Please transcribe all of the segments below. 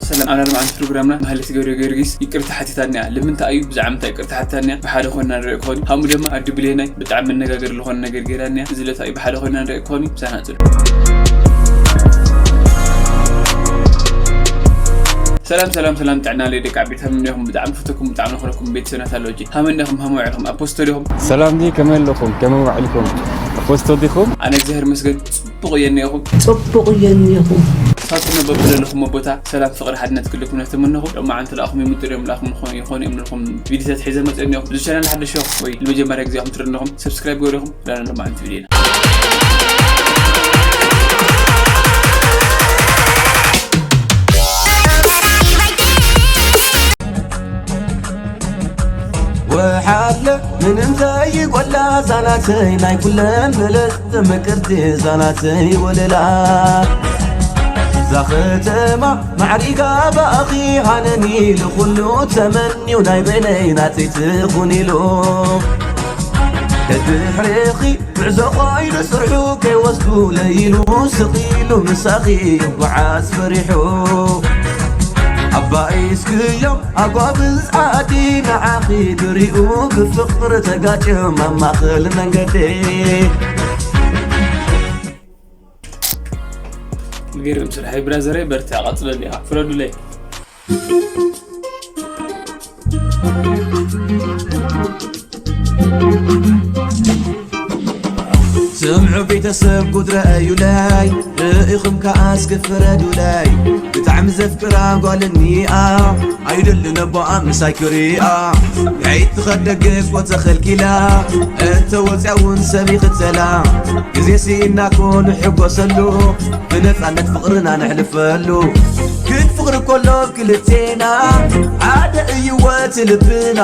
ሰላም፣ ኣብ ሎማዓንቲ ፕሮግራምና ማህሌት ገብረ ጊዮርጊስ ይቅርታ ሓቲታና እያ። ልምንታይ እዩ ብዛዕባ ምንታይ ይቅርታ ሓቲታና እያ? ብሓደ ኮይና ንሪኦ ክኾን እዩ። ከምኡ ድማ ኣዱ ብሌናይ ብጣዕሚ መነጋገሪ ዝኾነ ነገር ገይራና እያ። እዚ ለታ እዩ ብሓደ ኮይና ንሪኦ ክኾን እዩ። ምሳና ጽንሑ። ሰላም፣ ሰላም፣ ሰላም፣ ጥዕና ለይ ደቂ ዓበይቲ፣ ሃመይ እንዲኹም? ብጣዕሚ ፈተኩም፣ ብጣዕሚ ነኽረኩም ቤተሰብና ታሎጂ። ሃመይ እንዲኹም? ሃመይ ውዒልኩም? ኣብ ፖስቶ ዲኹም? ሰላም ዲ፣ ከመይ ኣለኹም? ከመይ ውዒልኩም? ኣብ ፖስቶ ዲኹም? ኣነ እግዚኣብሔር ይመስገን ጽቡቕ እየ እኒኹም። ጽቡቕ እየ እኒኹም። ንሳትኩም በብዘለኹም ቦታ ሰላም፣ ፍቕሪ፣ ሓድነት ክልኩም እናተመነኹ፣ ሎማዓንቲ ለኣኹም ይምጥር እዮም፣ ለኣኹም ይኾኑ፣ ይኾኑ እዮም ንልኩም ቪዲዮታት ሒዘ መፅእ እኒኹም። እዚ ቻናል ሓደሽ ኢኹም ወይ ንመጀመርያ ግዜ ኢኹም ትርኢ ኣለኹም፣ ሰብስክራይብ ገይርኩም ዳና ሎማዓንቲ ቪዲዮና። ወሓለ ምንም ዘይጎላ ዛናተይ ናይ ኩለን ምልእቲ ምቅርቲ ዛናተይ ወለላ። እዛ ከተማ ማዕሪጋ ብኣኺ ሃነኒ ኢሉ ኩሉ ተመንዩ ናይ በይነይ ናተይ ትኹን ኢሉ። ደድሕሬኺ ጉዕዞ ኮይኑ ስርሑ ከይወስዱ ለይሉ ስቕ ኢሉ ምሳኺ ይጓዓዝ ፈሪሑ። ኣባይ እስክዮም ኣጓብዝ ዓዲ ንዓኺ ክሪኡ ብፍቕሪ ተጋጭዮም ኣብ ማእኸል መንገዲ። ዝገርም ስራሕ እዩ ብራዘረይ፣ በርትዕ፣ ቀፅለሉ ኢኻ፣ ፍረዱለይ። ስምዑ ቤተሰብ ጉድ ረአዩለይ፣ ርኢኹም ከኣ እስኪ ፍረዱለይ። ብጣዕሚ ዘፍቅራ ጓል እኒኣ፣ ኣይደልን ኣቦኣ ምሳይ ክሪኣ። ከይትኸድ ደገ እኮ ተኸልኪላ፣ እንተ ወፅያ እውን ሰብ ይኽተላ። ግዜ ስኢና እኮ ንሕጎሰሉ፣ ብነፃነት ፍቕርና ነሕልፈሉ። ግን ፍቕሪ እኮ ኣሎ ክልቴና፣ ሓደ እዩ ወቲ ልብና።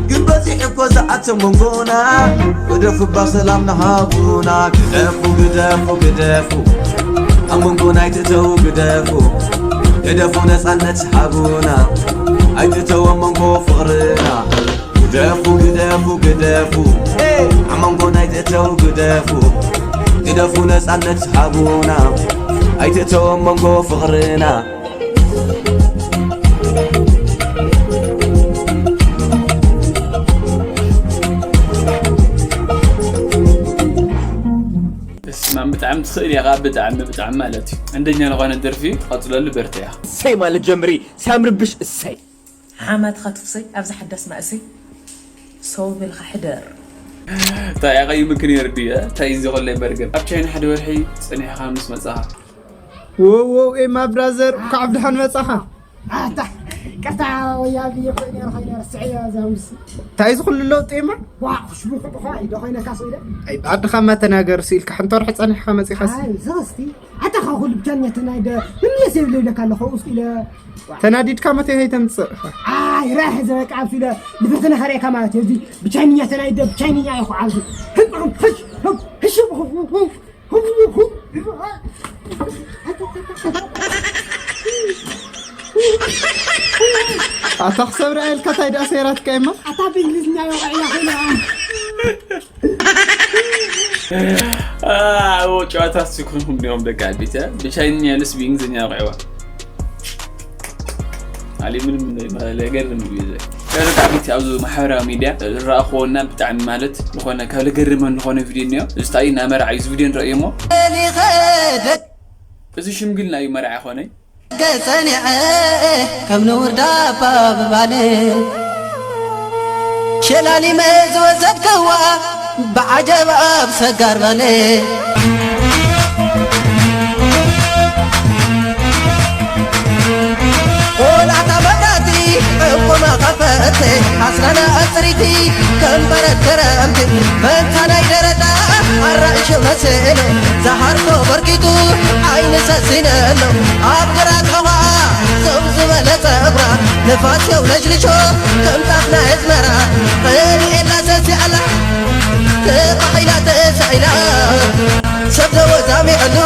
ግን በዚሑ እኮ ዝኣተ መንጎና፣ ግደፉ እባ ሰላም ንሃቡና። ግደፉ፣ ግደፉ፣ ግደፉ፣ ኣብ መንጎና ኣይትእተው። ግደፉ፣ ግደፉ፣ ነፃነት ሃቡና፣ ኣይትእተው ኣብ መንጎ ፍቕርና። ግደፉ፣ ግደፉ፣ ግደፉ፣ ኣብ መንጎና ኣይትእተው። ግደፉ፣ ግደፉ፣ ነፃነት ሃቡና፣ ኣይትእተው ኣብ መንጎ ፍቕርና። በስመ ኣብ፣ ብጣዕሚ ትኽእል ኢኻ፣ ብጣዕሚ፣ ብጣዕሚ ማለት እዩ። አንደኛ ዝኾነ ደርፊ፣ ቀፅለሉ፣ በርትዕ ኢኻ። እሰይ ማለት ጀምሪ፣ ሲያምርብሽ፣ እሰይ። ሓማትኻ ትፍሰይ፣ ኣብዚ ሓዳስ ማእሰይ፣ ሰው ብልኻ ሕደር። እንታይ ኣቐይምክ ነይሩ ድዩ፣ እ? እንታይ እዚ ኾለይ በርገር? ኣብ ቻይና ሓደ ወርሒ ጸኒሕኻ ምስ መጻኻ። ዎው፣ ዎው፣ ኤማ ብራዘር፣ እንኳዕ ብደሓን መጻኻ። ኣታ፣ ቅርታ፣ ወያቢ፣ ኮይነ፣ ኮይነ፣ ርስዐዮ፣ እዛ ምስ እንታይ እዚ ኩሉ ለውጢ፣ ኤማ? ዋ፣ ክሽቡ፣ ክብኻ፣ ኢዶ፣ ኮይነ፣ ካስ፣ ኢደ። ኣይ፣ ብኣድኻ ማተናገር ስኢልካ፣ ሓንቲ ወርሒ ጸኒሕኻ መጺኻስ? ኣይ፣ እዚ ኽስቲ፣ ኣታ፣ ኻብ ኩሉ ብቻ፣ ነቲ ናይ ደ-፣ ምምለስ የብለይ፣ ኢለካ ኣለኹ፣ ውስጥ ኢለ። ተናዲድካ መቴ ከይተምጽእ ኢኻ? ኣይ፣ ራህ፣ እዚ በቃ፣ ኣብሱ ኢለ፣ ንፈተና፣ ኸርእየካ ማለት እዩ፣ እዚ ብቻይንኛ ተናዲደ፣ ብቻይንኛ ኢኹ፣ ዓብሱ። ህብ፣ ህብ፣ ህብ፣ ህብ፣ ህብ፣ ህብ፣ ህብ፣ ህብ፣ ህብ፣ ህብ። ኣታ ክሰብራ ኢልካ ታይ ደኣ ሰይራትካ እማ? ኣታ ብእንግሊዝኛ ይወቕዕያ ኮይና። ኣዎ፣ ጨዋታ እስቲ ኩንኩም ዲኹም ደቂ ኣቢተ? ብቻይንኛ ልስ ብእንግሊዝኛ ይወቕዕዋ። ኣሊ ምንም ነገር ምግቢ ዘ-፣ ደቂ ኣቢተ ኣብዚ ማሕበራዊ ሚድያ ዝረኣኽዎ እና ብጣዕሚ ማለት ዝኾነ ካብ ልገርመን ዝኾነ ቪድዮ እኒኦ። እዚ እንታይ እዩ? እናመርዓ እዩ እዚ ቪድዮ ንረእዮ እሞ። ሊኸ ደግ- እዚ ሽምግልና እዩ መርዓ ኾነይ። ገጸኒዐ ከም ንውር ዳባ ብባነ ሸላሊመ ዝወሰድክዋ ብዓጀብ ኣብ ሰጋር ባነ። ቆልዓታ መብራቲ ዕቁማ ከፈተ ኣስናና ኣጽሪቲ ከም በረድ ክረምቲ መንታ ናይ ደረታ ኣራእሽ መስእለ ዝሃርፎ በርኪቱ ዓይኒ ሰሲነሎ ኣብ ግራት ኸዋ ዘው ዝበለ ጸጉራ ንፋስ የውለጅልሾ ከም ጣፍ ናይ ኣዝመራ ቐኒኤላ ሰሲኣላ ተባሂላ ተሳኢላ ሰብ ተወዛሚዐሉ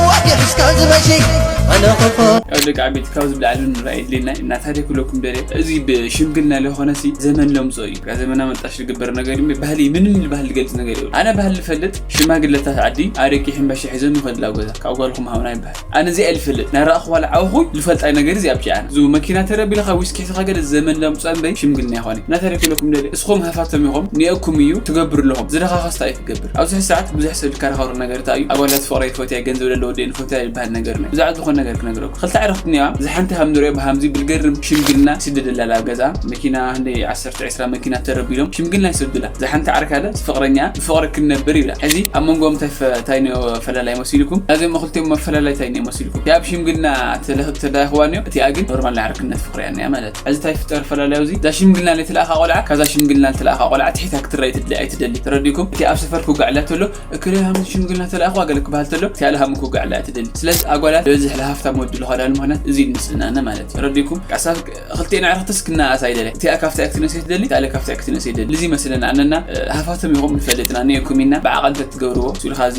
ወዲሕ እስካብ ያው ደቂ ዓበይቲ ካብ ዝብላዕ ንርኣይ ድሌና እናታደ ክብለኩም ደልየ እዚ ብሽምግልና ለኾነሲ ዘመን ለምፅኦ እዩ። ካብ ዘመና መጣሽ ዝግበር ነገር እዩ። ባህሊ ምንም ባህሊ ዝገልፅ ነገር እዩ። ኣነ ባህሊ ልፈልጥ ሽማግለታት ዓዲ ኣረቂ ሕምባሻ ሒዞም ይኸድላ ገዛ ካብ ጓልኩም ሃውና ይበሃል። ኣነ እዚኣ ልፈልጥ ናይ ረኣኹ ዋላ ዓውኹ ልፈልጣይ ነገር እዚ ኣብጭ ኣነ ዙ መኪና ተረቢልኻ ዊስኪ ሒዝኻ ገለ ዘመን ለምፅኦ እምበይ ሽምግልና ይኾነ እናታደ ክብለኩም ደልየ እስኹም ሃፋቶም ኢኹም ኒአኩም እዩ ትገብር ኣለኹም ዝደኻኸስታ እዩ ትገብር። ኣብዚ ሕዚ ሰዓት ብዙሕ ሰብ ዝከራኸሩ ነገር እንታይ እዩ? ኣጓላት ፍቕረይ ትፈትያ፣ ገንዘብ ለለዎ ወዲ ንፈትያ ዝበሃል ነገር ነው። ብዛዕባ ዝኾነ ነገር ክነግረኩም። ክልተ ዓረኽቲ እኒኣ፣ እዛ ሓንቲ ሃም ንሪኦ ብሃምዚ ብልገርም ሽምግልና ይስደደላ ኣብ ገዛ። መኪና ህንደይ ዓሰርተ ዕስራ መኪና ተረቢሎም ሽምግልና ይሰዱላ። እዛ ሓንቲ ዓርካ ኣለ፣ ፍቕረኛ ብፍቕሪ ክንነብር ይብላ። ሕዚ ኣብ መንጎም እንታይ ፈ-፣ እንታይ ነው ፈላላይ መሲልኩም? ናዚኦም ክልቲኦም መፈላላይ እንታይ ነው መሲልኩም? እቲ ኣብ ሽምግልና ተለ-፣ ተዳይኽዋ እኒኦ፣ እቲኣ ግን ኖርማል ናይ ዓርክነት ፍቕሪ እያ እኒኣ ማለት እዩ። ሕዚ እንታይ ፍጠር ፈላላዩ እዚ? እዛ ሽምግልና ለይትለኣኻ ቆልዓ፣ ካዛ ሽምግልና ለይትለኣኻ ቆልዓ ትሒታ ክትረኣይ ትድሊ ኣይትደሊ። ተረዲእኩም? እቲ ኣብ ሰፈር ክውጋዕ እላ ተሎ፣ እክለ ሃምዚ ሽምግልና ተለኣኽዋ ገለ ክበሃል ተሎ፣ እቲ ኣለ ሃም ክውጋዕ እላ ኣይትደሊ። ስለዚ ኣጓላት ዝበዝሕ ለሃፍታም ወዲ ለኸዳሉ ምኽንያት እዚ ይመስለና ኣነ ማለት እዩ። ተረዲእኩም? ካሳብ ክልቲኤን ኣዕርኽትስ ክነኣኣስ ኣይደለ። እቲኣ ካብቲ ኣክትነስ ኣይትደሊ፣ እቲኣ ካፍቲ ኣክትነስ ኣይደሊ። እዚ ይመስለና ኣነና፣ እ፣ ሃፋቶም ኢኹም ንፈልጥና፣ ንየኩም ኢና፣ ብዓቐል እንተትገብርዎ። እሱ ኢልካ እዚ፣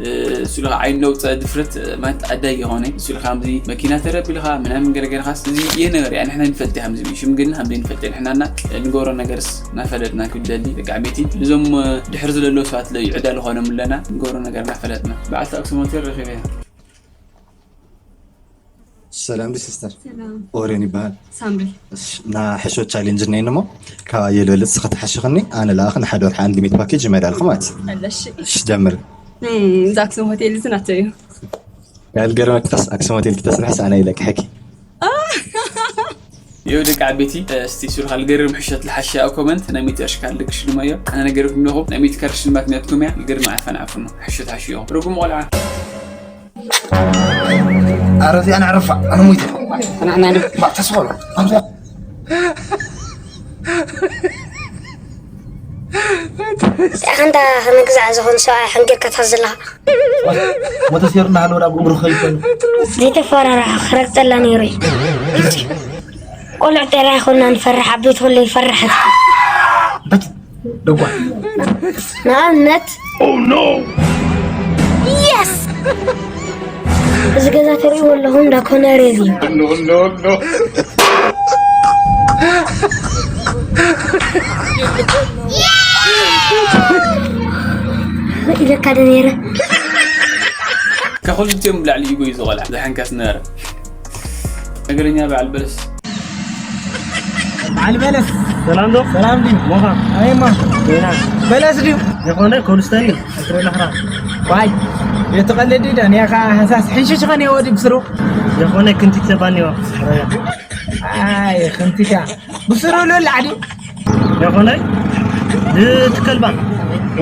እ፣ እሱ ኢልካ ዓይን ለውፀ ድፍረት፣ እ፣ ማለት ኣዳይ የኾነ። እሱ ኢልካ ከምዚ መኪና ተረቢልካ ምናምን ገለ ገለኻስ፣ እዚ የነበረ፣ ንሕና ንፈልጥ ኢና ከምዚ ሽምግልና ከምዚ ንፈልጥ ኢና። ንሕናና፣ እ፣ ንገብሮ ነገርስ እናፈለጥና ክብደሊ፣ ደቂ ዓበይቲ። እዞም፣ እ፣ ድሕር ዝለለዉ ሰባት ለዩ ዕዳ ልኾኖም ኣለና፣ ንገብሮ ነገር እናፈለጥና። በዓልቲ ኣክሱም ሆቴል ረኺበያ። ሰላም ዲ ሲስተር። ሰላም። ኦሬን ይበሃል። ሳምሪ። እሺ፣ እና ሕሾ ቻሌንጅ ነይን እሞ፣ ካባየ ልበልጽ ስኸ ተሓሽኽኒ፣ ኣነ ለኣኽ ንሓደ ወርሒ ኣንሊሚት ፓኬጅ ይመዳልኩ ማለት እዩ። ኣለሽ። እሺ፣ ጀምር። እም፣ እዛ ኣክሱም ሆቴል እዚ ናተይ እዩ። ያልገረመክታስ ኣክሱም ሆቴል ክተስርሕስ ኣነ ኢለቅሐኪ። አ! ይኸው ደቂ ዓበይቲ፣ እስቲ ሱር ካልገርም ሕሸት ልሓሻ ኣብ ኮመንት፣ ናይ ሚእቲ ቅርሺ ካልግሽ ድማ እዮ። ኣነ ነገርኩም ኣለኹም፣ ናይ ሚእቲ ቅርሺ ሽልማት ናትኩም እያ፣ ልገርም ዓፋን ዓፍኑ። ሕሸት ሓሽዮ። ርጉም ቆልዓ። ኣረ እዚኣ ነዕርፋ፣ ኣነ ሞይተ። ንሕና ን- ባ፣ ተስፋ ኣሎ። ኣብዛ። ኣንታ ክንግዛዕ ዝኾን ሰብኣይ ሓንጊርካ ትሕዝ ኣለኻ። ሞተር ሴሩ እናሃለወ ናብ ጉምሩክ ከይድ ኮይኑ። ዘይተፈራርሐ ክረግጸላ ነይሩ እዩ። ቆልዑ ጥራይ ኣይኮንና ንፈርሕ፣ ዓበይቲ ኩሉ ይፈርሕ። በቲ ደጓ። ንኣብነት፣ የስ! እዚ ገዛ ትርእይዎ ኣለኹም፣ እንዳ ኮነሬል እዩ። ኢለካ ዶ ነይረ? ካብ ክልቲኦም ብላዕሊ ኢጎ እዩ ዝቖልዓ፣ ዝሓንካስ ነበረ። ነገረኛ በዓል በለስ። በዓል በለስ። ሰላም ዶ? ሰላም ድዩ? ሞኻ። ኣየማ። ዜና። በለስ ድዩ? የኾነ ኮብልስቶን እዩ። እግረ ለኽራ። ዋይ፣ የትቐልድ ዶ? ንያኻ ሃሳስ ሕንሽሽ ኸን የወዲ ብስሩ። የኾነ ክንቲት ተባኒ ዋ። ኣይ፣ ክንቲታ። ብስሩ ሎ ላዕዲ። የኾነ ብትከልባ።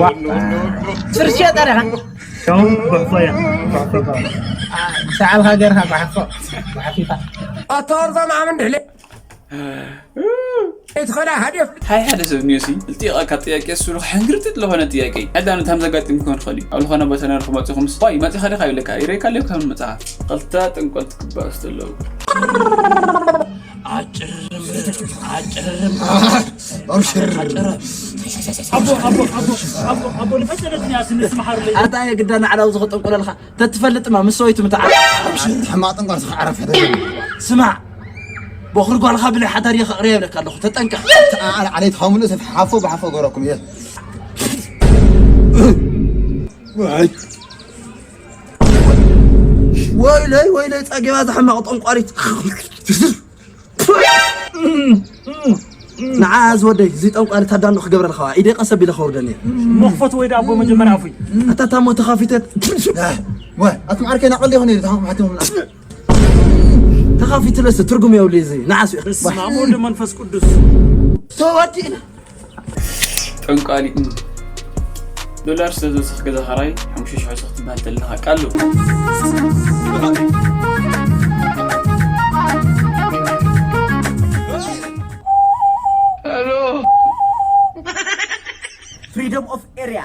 ዋ። ስርሽ ጠረኻ። ከም ጉሕፎ እያ። ጉሕፎ እያ። ሰዓብ ሃገርካ ጉሕፎ። ጉሕፊፋ። ኣታ ወርዛ መዓምን ድሕሌ። እትኸዳ ሃደፍ። ሃይ ሓደ ሰብ ኒዮሲ፣ ልጥየቐካ ጥያቄ እሱ ልኽ ሕንግርጥጥ ለኾነ ጥያቄ። ሕዳኑ ታም ዘጋጥም ክኾን ኽእል እዩ። ኣብ ልኾነ ቦታ ነርኹ መጺኹምስ፣ ዋይ፣ መጺኻ ዲኻ ይብለካ፣ ይረእካ ኣለዩ ካብ መጽሓፍ። ኽልተ ጥንቆልቲ ክባእሱ ተለዉ። ኣጭርም፣ ኣጭርም፣ ኣውሽር። ኣጭርም። ኣቦ፣ ኣቦ፣ ኣቦ፣ ኣቦ፣ ኣቦ፣ ልፈጠረት እያ ስንስ መሓሩለይ። ኣታ የግዳ ናዕላው ዝኸጠንቆለልኻ። ተትፈልጥ ማ ምስ ሰበይቱ ምትዓር። ሕማቕ ጥንቆል ዝኸዓረፍ ሕደር። ስማዕ፣ ቦኽሪ ጓልኻ ብናይ ሓዳር እየ ከቕርያ ይብለካ ኣለኹ። ተጠንቀቕ። ተዓል ዓለይት ኻሙሉ ሰብ ሓፎ ብሓፎ ገረኩም እየ። ወይለይ፣ ወይለይ፣ ጸገባ ዝሕማቕ ጠንቋሪት። ንዓ እዚ ወደይ፣ እዚ ጠንቋሪ ታዳኖ ክገብረልካ ዋ። ኢደይ ቀስ ኣቢለ ከውርደኒ እየ። መኽፈት ወይ ዳቦ መጀመርያ ኣፉይ። ኣታ ታሞ ተኻፊተት። ወ፣ ኣቲ መዓርከይ ናቐል ይኹን እዩ፣ ታሞ ማሕተም ምና። ተኻፊቱ ለስ ትርጉም የብሉ እዩ እዚ። ንዓስ እዩ። በስመ ኣብ ወወልድ መንፈስ ቅዱስ። ተወዲእና። ጠንቋሊ። ዶላር ስለ ዝወስኽ ገዛ ኸራይ ሓሙሽተ ሽሕ ወስኽ ትበሃል ተለኻ ቃሉ። ሄሎ። ፍሪደም ኦፍ ኤርያ።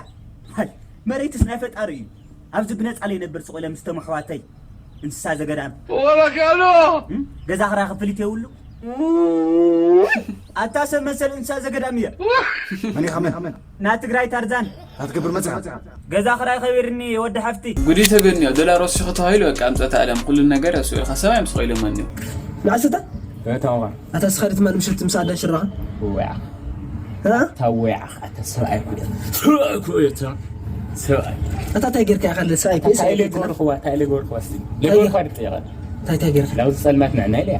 ሃይ፣ መሬትስ ናይ ፈጣሪ እዩ። ኣብዚ ብነጻ ለይነብር ስቕ ኢለ ምስ ተመሕዋተይ እንስሳ ዘገዳም። ወበካሎ። እም? ገዛ ኽራይ ክፍሊት የብሉ። ኣታ ሰብ መሰል እንስሳ ዘገዳም እያ። መን ኢኻ መን? ናይ ትግራይ ታርዛን። ኣትገብር መጽኻ? ገዛ ክራይ ከቢርኒ ወዲ ሓፍቲ። ጉዲ ተገንዮ ዶላር ወሲኹ ተባሂሉ በቃ ኣምፀታ ኣለም ኩሉ ነገር እሱ ኢልካ ሰማይ ምስ ኸኢሎመኒ ንዓስታ ታዋ ኣታ ስኻሪ ትማል ምሸት ምስ ኣዳን ሽራኻ ወያ እ? ታወያ ኣታ ሰብኣይ ኩ ሰብኣይ ኩ እታ ሰብኣይ ኣታ እንታይ ጌርካ ኢኻ ለሰ ኣይኮ ታይለ ጎርኽዋ ታይለ ጎርኽዋ እስቲ ለጎርኽዋ ድጠየቐ እንታይ እንታይ ጌርካ? ላውዚ ጸልማት ንዕና ኢለ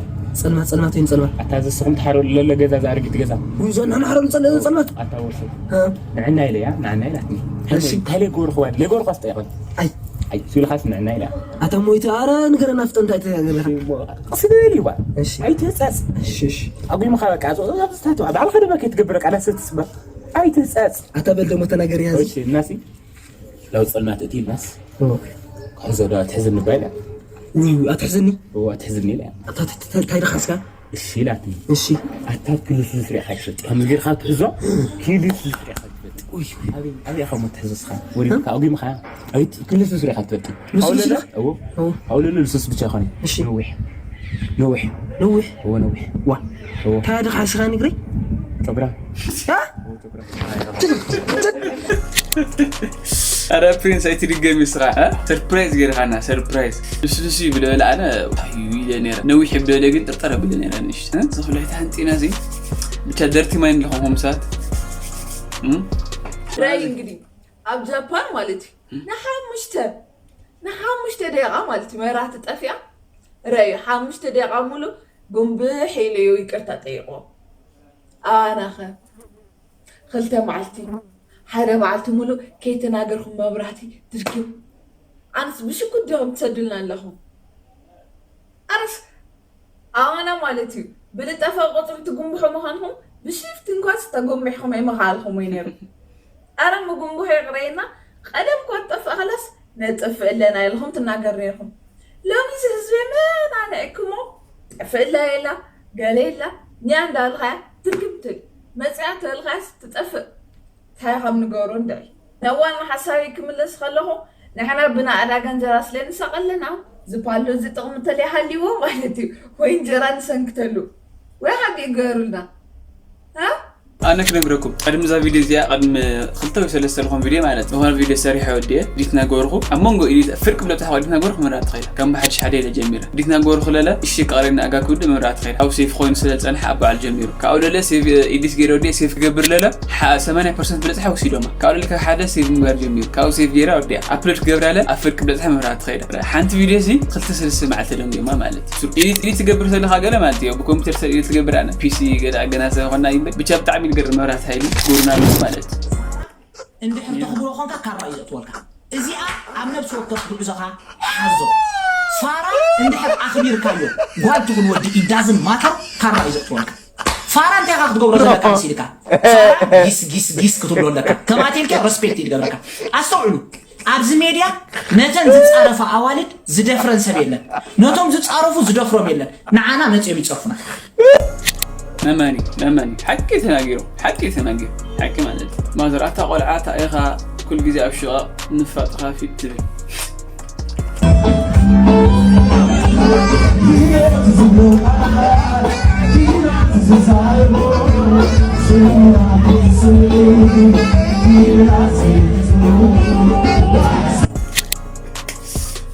ጸልማት ጸልማት ወይም ጸልማት ኣታ ዘስኹም ትሓረሉ ለሎ ገዛ ዝኣርጊት ገዛ ውዞ ንሕና ሓረሉ ጸልማት ጸልማት ኣታ ወርሱ እ? ንዕና ኢለ ያ ንዕና ኢላትኒ እሺ። ታይለ ጎርኽዋ ለጎርኽዋ ስጠየቐ ኣይ ኣይ ሲልኻስ ንዕና ኢለ ኣታ ሞይተ ኣረ ንገረና ፍጠን እንታይ ትገብር ስበል ይዋ እሺ ኣይትህጸጽ እሺ እሺ ኣጉምኻ በቃ ዞዛብዝታት ባዕልኻ ድማ ከይትገብር ቃላት ስትስበር ኣይትህጸጽ ኣታ በል ደሞ ተናገር ያዝ እሺ እናሲ ለው ጸልማት እቲ እናስ ክሕዞ ዶ ትሕዝኒ ባይላ ውይ ኣትሕዝኒ እዋ ትሕዝኒ ኢለ ኣታ እንታይ ደኻስካ እሺ ኢላትኒ እሺ ኣታ ክልስ ዝስሪኻ ትፈልጥ ከምዚ ጌርካ ትሕዞ ክልስ ዝስሪኻ ትፈልጥ ኣበይ ኣበይ ኢኻ ሞ ትሕዞ ስኻ ወሪድካ ኣጉምኻ ኣይት ክልስ ዝስሪኻ ትፈልጥ ልስሉስ ኣውለለ ኢኻ? እዎ ኦ ኣውለለ ልስሉስ ብቻ ኾነ እሺ። ነዊሕ ነዊሕ እዎ ነዊሕ ነዊሕ እዎ ዋ እንታይ ደኻስኻ ንግረይ ጨጉራ እ? ኣረ ፕሪንስ ኣይትድገም ይስኻ ሰርፕራይዝ ገይርኻና ሰርፕራይዝ ልስሉስ እዩ ብለበለ ኣነ እዩ ኢለ ነረ ነዊሕ ብለበለ ግን ጥርጠር ብለ ነረ ንሽ ዝኽብለ ኣይተሓንጢና እዚ ብቻ ደርቲ ማይ ንለኹም ሆምሳት ራይ እንግዲህ ኣብ ጃፓን ማለት እዩ ንሓሙሽተ ንሓሙሽተ ደቂቃ ማለት እዩ መብራህቲ ጠፊኣ ራይ ሓሙሽተ ደቂቃ ሙሉ ጉንብሕ ኢሉ እዩ ይቅርታ ጠይቆ ኣናኸ ክልተ መዓልቲ ሓደ መዓልቲ ሙሉ ከይተናገርኩም መብራህቲ ድርግም ኣነስ ብሽኩት ዲኹም ትሰዱልና ኣለኹም ኣነስ ኣዋና ማለት እዩ ብልጠፋ ቁፅሪ ትጉንብሑ ምዃንኩም ብሽፍቲ እንኳስ ተጎሚሕኩም ኣይመኻልኩም ወይ ነይሩ ኣረ ምጉንብሑ ይቕረየና ቀደም እኳ ትጠፍእ ኸላስ ነጥፍእ ኣለና ኢልኹም ትናገር ነይርኩም ሎሚ እዚ ህዝቢ መናንዕክሞ ጠፍእ እላ የላ ገለ የላ ኒያ እንዳበልኻያ ትርግም ትብል መፅያ ተበልኻያስ ትጠፍእ እንታይ ከም ንገብሮ ንርኢ ነዋን ሓሳበይ ክምለስ ከለኹ ንሕና ብናእዳ ገንዘራ ስለ ንሳቐ ኣለና ዝፓሎ እዚ ጥቕሚ ተለይሃልዎ ማለት እዩ ወይ እንጀራ ንሰንክተሉ ወይ ሓቂ ይገሩልና ኣነ ክነግረኩም ቅድሚ እዛ ቪድዮ እዚኣ ቅድሚ ክልተ ወይ ሰለስተ ልኾን ቪድዮ ማለት ዝኾነ ቪድዮ ሰሪሐ ወዲየ ኢዲት ናገበርኩ ኣብ መንጎ ኢዲት ፍርቅ ብለብታ ሓወ ኢዲት ናገበርኩ መብራህቲ ኸይዳ ከም ብሓድሽ ሓደ ኢለ ጀሚረ ኢዲት ናገበርኩ ለለ እሺ ቃሪ ንኣጋ ክውድእ መብራህቲ ኸይዳ ኣብ ሴፍ ኮይኑ ስለ ዝጸንሐ ኣብ በዓል ጀሚሩ ካብኡ ለለ ሴቭ ኢዲት ገይረ ወዲየ ሴፍ ክገብር ለለ ሰማንያ ፐርሰንት ብለጽሓ ወሲዶማ ካብኡ ለለ ካብ ሓደ ሴቭ ምግባር ጀሚሩ ካብኡ ሴቭ ገይራ ወዲያ ኣፕሎድ ክገብራ ለ ኣብ ፍርቅ ብለጽሓ መብራህቲ ኸይዳ ሓንቲ ቪድዮ እዚ ክልተ ሰለስተ መዓልቲ ደንጎማ ማለት እዩ ኢዲት ኢዲት ትገብር ዘለኻ ገለ ማለት እዩ ብኮምፒተር ሰብ ኢዲት ትገብር ኣነ ፒሲ ገለ ኣገናዘበ ኾና ይበል ብቻ ብጣዕሚ ዝገርም መብራህቲ ሃይሉ ጎድና ኣለዎ ማለት እዩ እንድሕር ተኽብሮ ኾንካ ካራ እዩ ዘእትወልካ እዚኣ ኣብ ነብሲ ወከፍ ጉዕዞኻ ሓዞ ፋራ እንድሕር ኣኽቢርካዮ ጓል ትኹን ወዲ ኢዳዝን ማተር ካራ እዩ ዘእትወልካ ፋራ እንታይ ኢኻ ክትገብሮ ዘለካ መሲልካ ፋራ ጊስ ጊስ ጊስ ክትብሎ ኣለካ ከማቴልካ ረስፔክት ይድገብረካ ኣስተውዕሉ ኣብዚ ሜድያ ነተን ዝፃረፋ ኣዋልድ ዝደፍረን ሰብ የለን ነቶም ዝፃረፉ ዝደፍሮም የለን ንዓና መፅኦም ይፀርፉና መመኒ መመኒ ሓቂ ተናጊሩ ሓቂ ተናጊሩ ሓቂ ማለት እዩ ማዘር ኣታ ቆልዓ እታ ኢኻ ኩል ግዜ ኣብ ሽቓቕ ንፋጥኻ ፊት ትብል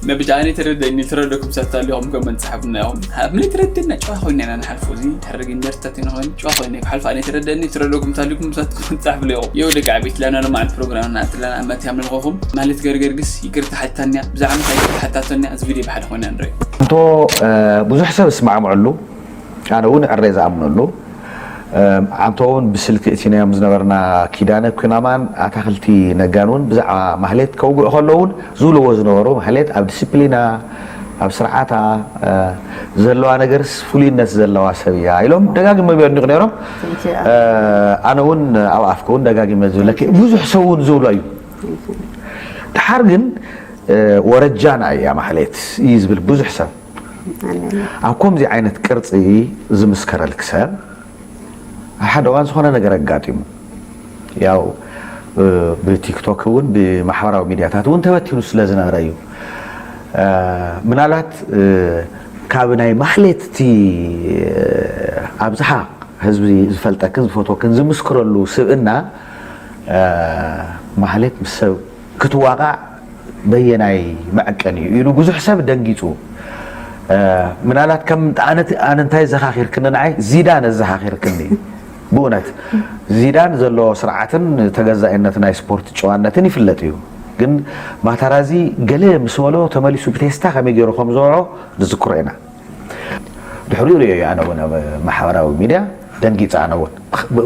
መብጃ ኣነ ተረደኒ ተረደኩም ሰብታ ኣለኹም ከም መንጽሓፍና ኢኹም ኣብ ምለ ተረደና ጨዋ ኮይና ኢና ንሓልፎ እዚ ሕርግ ኢንቨርታት ኢና ኮይኑ ጨዋ ኮይና ክሓልፎ ኣነ ተረደኒ ተረደኩም ታልኩም ሰብትኩም መንጽሓፍ ለኹም የው ደቂ ዓበይቲ ለና ለማዓል ፕሮግራምና ኣትለና መትያ ምልኹም ማለት ገርገርግስ ይቅርታ ሓታንያ ብዛዕባ እንታይ ሓታቶንያ እዚ ቪድዮ ብሓደ ኮይና ንርኢ ኣንቶ ብዙሕ ሰብ እስማዕምዐሉ ኣነ እውን ዕረ ዝኣምነሉ ኣንቶ እውን ብስልኪ እቲናዮም ዝነበርና ኪዳነ ኩናማን ኣታክልቲ ነጋን እውን ብዛዕባ ማህሌት ከውግዑ ከለዉ እውን ዝብልዎ ዝነበሩ ማህሌት ኣብ ዲስፕሊና ኣብ ስርዓታ ዘለዋ ነገርስ ፍሉይነት ዘለዋ ሰብ እያ ኢሎም ደጋጊሞም የድንቑ ነይሮም ኣነ እውን ኣብ ኣፍከ እውን ደጋጊመ ዝብለኪ ብዙሕ ሰብ እውን ዝብሎ እዩ ድሓር ግን ወረጃና እያ ማህሌት እዩ ዝብል ብዙሕ ሰብ ኣብ ከምዚ ዓይነት ቅርፂ ዝምስከረልክ ሰብ ኣብ ሓደ እዋን ዝኾነ ነገር ኣጋጢሙ ያው ብቲክቶክ እውን ብማሕበራዊ ሚድያታት እውን ተበቲኑ ስለ ዝነበረ እዩ ምናልባት ካብ ናይ ማህሌት እቲ ኣብዝሓ ህዝቢ ዝፈልጠክን ዝፈትወክን ዝምስክረሉ ስብእና፣ ማህሌት ምስ ሰብ ክትዋቃዕ በየናይ መዐቀን እዩ ኢሉ ብዙሕ ሰብ ደንጊፁ። ምናልባት ከም ኣነ እንታይ ዘኻኺርክኒ ንዓይ ዚዳን ዘኻኺርክኒ። ብእውነት ዚዳን ዘለዎ ስርዓትን ተገዛኢነት ናይ ስፖርት ጨዋነትን ይፍለጥ እዩ። ግን ማታራዚ ገለ ምስ በሎ ተመሊሱ ብቴስታ ከመይ ገይሩ ከም ዘውዖ ንዝክሮ ኢና። ድሕሪኡ ርእዮ እዩ ኣነ እውን ኣብ ማሕበራዊ ሚድያ ደንጊፀ ኣነ እውን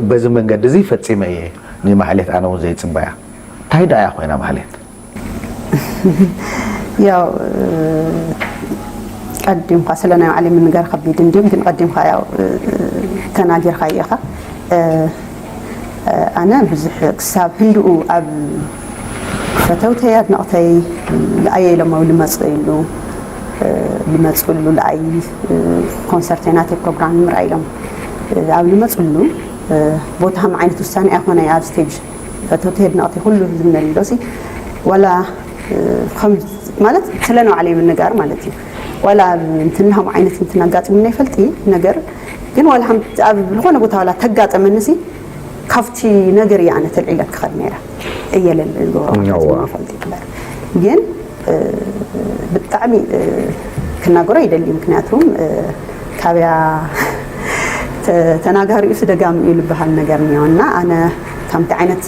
በዚ መንገዲ እዚ ፈፂመ እየ ንማህሌት ኣነ እውን ዘይፅበያ። እንታይ ደኣ እያ ኮይና ማህሌት? ያው ቀዲምካ ስለ ናይ ባዕለይ ምንጋር ከቢድ እንድዮም ግን ቀዲምካ ያው ተናጊርካ ኢኻ። ኣነ ብዙሕ ክሳብ ህንድኡ ኣብ ፈተውተይ ኣድነቕተይ ልኣየ ኢሎም ኣብ ልመፅእሉ ልመፅእሉ ልኣይ ኮንሰርተይ ናተይ ፕሮግራም ምርኣይ ኢሎም ኣብ ልመፅሉ ቦታ ከም ዓይነት ውሳኔ ኣይኮነ ኣብ ስቴጅ ፈተውተይ ኣድነቕተይ ኩሉ ዝምነልሎ ሲ ዋላ ማለት ስለ ንባዕለይ ምንጋር ማለት እዩ። ዋላ እንትና ከም ዓይነት እንትና ኣጋጢሙና ይፈልጥ እዩ ነገር ግን ዋላ ኣብ ዝኾነ ቦታ ዋላ ተጋጠመኒ ሲ ካብቲ ነገር እየ ኣነ ተልዒለ ክኸድ ነይረ እየ ለልገብሮ ይፈልጥ ይግበር ግን ብጣዕሚ ክናገሮ ይደሊ ምክንያቱም ካበያ ተናጋሪኡ ስደጋሚ እዩ ዝበሃል ነገር እኒኦ እና ኣነ ከምቲ ዓይነት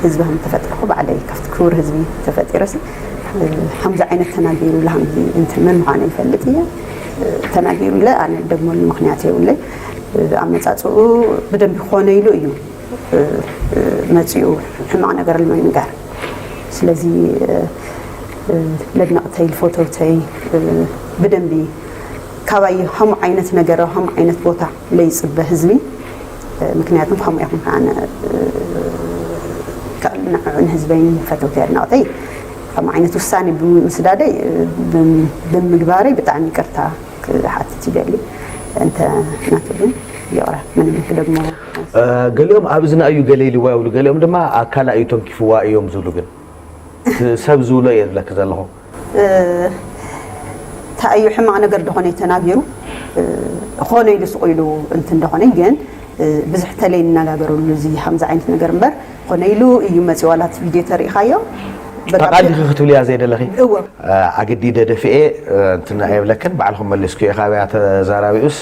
ህዝቢ ከም ተፈጠርኩ ባዕለይ ካብቲ ክቡር ህዝቢ ተፈጢረ ሲ ከምዚ ዓይነት ተናጊሩ ለሃምዚ እንትን መን ምዃነ ይፈልጥ እየ ተናጊሩ ኢለ ኣነ ደግመሉ ምክንያት የብለይ ኣመፃፅኡ ብደንቢ ክኾነ ኢሉ እዩ መፂኡ ሕማቕ ነገር ንምንጋር ስለዚ ለድነቕተይ ልፈተውተይ ብደንቢ ካባይ ከምኡ ዓይነት ነገር ከምኡ ዓይነት ቦታ ለይፅበ ህዝቢ ምክንያቱም ከምኡ ይኹን ከዓነ ንዕዑን ህዝበይን ፈተውተይ ኣድናቕተይ ከምኡ ዓይነት ውሳኔ ብምስዳደይ ብምግባረይ ብጣዕሚ ይቅርታ ክሓትት ይደሊ እንተ ናቱ ግን ይቕረ ምንም ክደግሞ ገሊኦም ኣብ እዝና እዩ ገለ ኢልዋ ይብሉ ገሊኦም ድማ ኣካላ እዩ ተንኪፍዋ እዮም ዝብሉ ግን ሰብ ዝብሎ እየ ዝብለኪ ዘለኹ እንታይ እዩ ሕማቕ ነገር ደኾነ ተናጊሩ ኾነ ኢሉ ስቑ ኢሉ እንትን ደኾነ ግን ብዙሕ ተለይ ንነጋገረሉ እዚ ከምዚ ዓይነት ነገር እምበር ኾነ ኢሉ እዩ መፂ ዋላት ቪድዮ ተሪኢኻዮ ጠቓሊኺ ክትብልያ ዘይደለኺ ኣገዲደ ደፍኤ እንትና የብለክን ባዕልኹም መሊስኩ ኢኻ ብያ ተዛራቢኡስ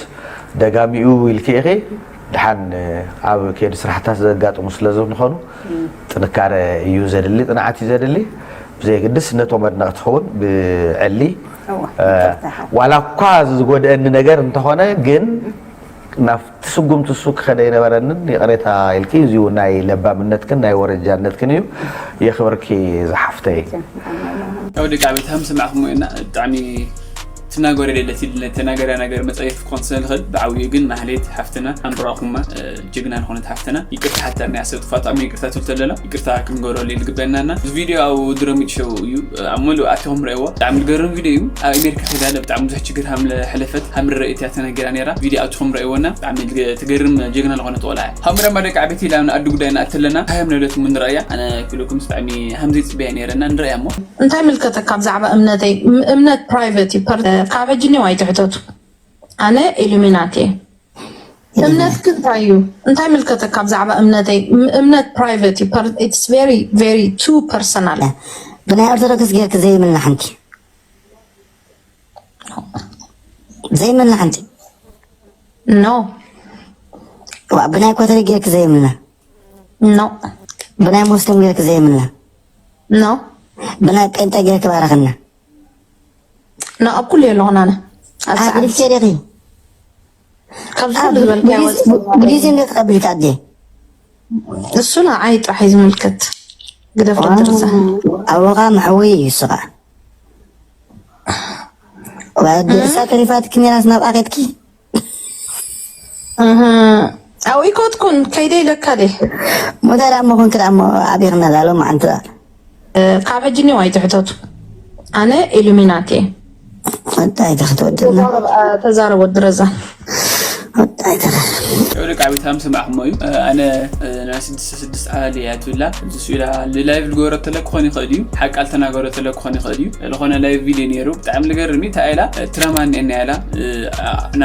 ደጋሚኡ ኢልኪ ኢኺ ድሓን ኣብ ከይዲ ስራሕታት ዘጋጥሙ ስለ ዝኾኑ ጥንካረ እዩ ዘድሊ ፅንዓት እዩ ዘድሊ ብዘየግድስ ነቶም ኣድነቕቲ ኸውን ብዕሊ ዋላ እኳ ዝጎድአኒ ነገር እንተኾነ ግን ናብቲ ስጉምቲ እሱ ክኸደ ኣይነበረንን ይቕሬታ ኢልኪ እዚኡ ናይ ለባምነትክን ናይ ወረጃነትክን እዩ የኽብርኪ ዝሓፍተይ ያው ደቂ ዓበይቲ ከም ሰማዕኹሞ ኢና ብጣዕሚ ትናገሪ ደለት ተናገሪያ ነገር መፀየፍ ክኾን ስለ ዝኽእል ብዓብዩ ግን ማህሌት ሓፍትና ኣንብራኹማ ጅግና ዝኾነት ሓፍትና ይቅርታ ሓታ ናይ ኣሰብ ጥፋት ኣሚ ይቅርታ ትብል ተለና ይቅርታ ክንገብረሉ ይልግበናና እዚ ቪድዮ ኣብ ድሮሚድ ሸው እዩ ኣብ ሙሉእ ኣቲኹም ርእዎ ብጣዕሚ ዝገርም ቪድዮ እዩ ኣብ ኣሜሪካ ከይዳለ ብጣዕሚ ብዙሕ ችግር ሃም ለሐለፈት ሃምሪ ረእት እያ ተነገራ ነይራ ቪድዮ ኣቲኹም ርእዎና ብጣዕሚ ትገርም ጀግና ዝኾነት ቆልዓ እያ ሃምረ ማደቂ ዓበይቲ ኢላ ንኣዲ ጉዳይ ንኣተለና ሃም ነብለት ምን ረእያ ኣነ ክልኩም ብጣዕሚ ሃምዚ ጽበያ ነይረና ንረእያ እሞ እንታይ ምልከተካ ብዛዕባ እምነተይ እምነት private እዩ ካብ ሕጂ ኒው ኣይትሕተቱ ኣነ ኢሉሚናት እየ እምነትኪ እንታይ እዩ እንታይ ምልከተካ ብዛዕባ እምነተይ እምነት private እዩ it's very very too personal ብናይ ኦርቶዶክስ ጌርክ ዘይምልና ሓንቲ ዘይምልና ሓንቲ no ብናይ ኮተሪ ጌርክ ዘይምልና no ብናይ ሞስሊም ጌርክ ዘይምልና no ብናይ ጴንጠ ጌርክ ባረኽና ንኣብ ኩሉ ኣለኹና ኣነ ኣብ ሰዓት ኣግሪፍ ሸሪኺ ካብዚ ኩሉ ዝበልካዮ ወፂ ብግዜ እንደ ተቐቢልካ ኣዴ እሱ ንዓይ ጥራሕ እዩ ዝምልከት ግደፍ ደቂ ርእሳ ኣቦኻ መሕወይ እዩ እሱ ኸዓ ወዲ እሳ ተሪፋትኪ ሜራስ ናብኣ ኸድኪ ኣብኡ ይኮትኩን ከይደ ኢለካ ደ ሞታ ዳሞ ኮንክ ዳሞ ኣቢኽና ላሎ ማዓንቲ ካብ ሕጂ ኒው ኣይትሕተቱ ኣነ ኢሉሚናቲ እንታይ ተክትወድና ተዛረብ ወዲ ረዛን ያው ደቂ ዓበይቲ ከም ሰማዕኩሞ እዩ። ኣነ ናይ ስድስተ ስድስተ ዓላል እያ ትብላ። እዚ ስኢላ ላይቭ ዝገበረተለ ክኾን ይኽእል እዩ፣ ሓቃል ተናገረተለ ክኾን ይኽእል እዩ። ዝኾነ ላይቭ ቪድዮ ነይሩ፣ ብጣዕሚ ዝገርም እዩ። እንታይ ኢላ ትረማ እኒአና ኢላ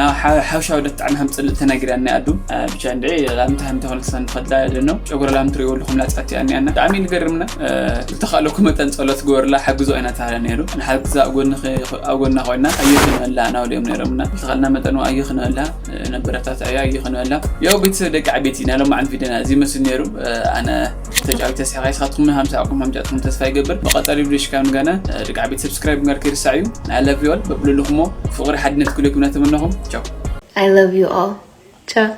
ሓውሻ ወደ ብጣዕሚ ከም ፅልእ ተናጊራ እኒኣ ኣዱ። ብቻ እንድዒ ላምታ ከምተ ኮነ ክሳን ንኸድላ ደነው ጨጉረ ላም ትሪኦ ኣለኹም ላፃት እያ እኒኣና። ብጣዕሚ ዝገርምና። ዝተኻእለኩ መጠን ጸሎት ግበርላ ሓግዞ ኣይና ተባህለ ነይሩ። ንሓግዛ ኣብ ጎንኺ ኣብ ጎና ኮይና ኣየኽንበላ ናውልኦም ነይሮምና። ዝተኻልና መጠን ኣየኽንበላ ነበረታት ኣያ ኣየኽንበላ። ያው ቤተሰብ ደቂ ዓበይቲ ናይ ሎማዓንቲ ቪድዮና እዚ ይመስል ነይሩ። ኣነ ተጫዊተ ስሒቓ፣ ንስኻትኩም ሃምሳ ዓቕም ሃምጫትኩም ተስፋ ይገብር። መቐጸሊ ቪድዮ ሽካም ንጋና ደቂ ዓበይቲ ሰብስክራይብ ምግባር ከይርሳዕ እዩ። I love you all። በብልልኹሞ ፍቕሪ ሓድነት ክልኩም እናተመነኹም ቻው። I love you all. ቻው።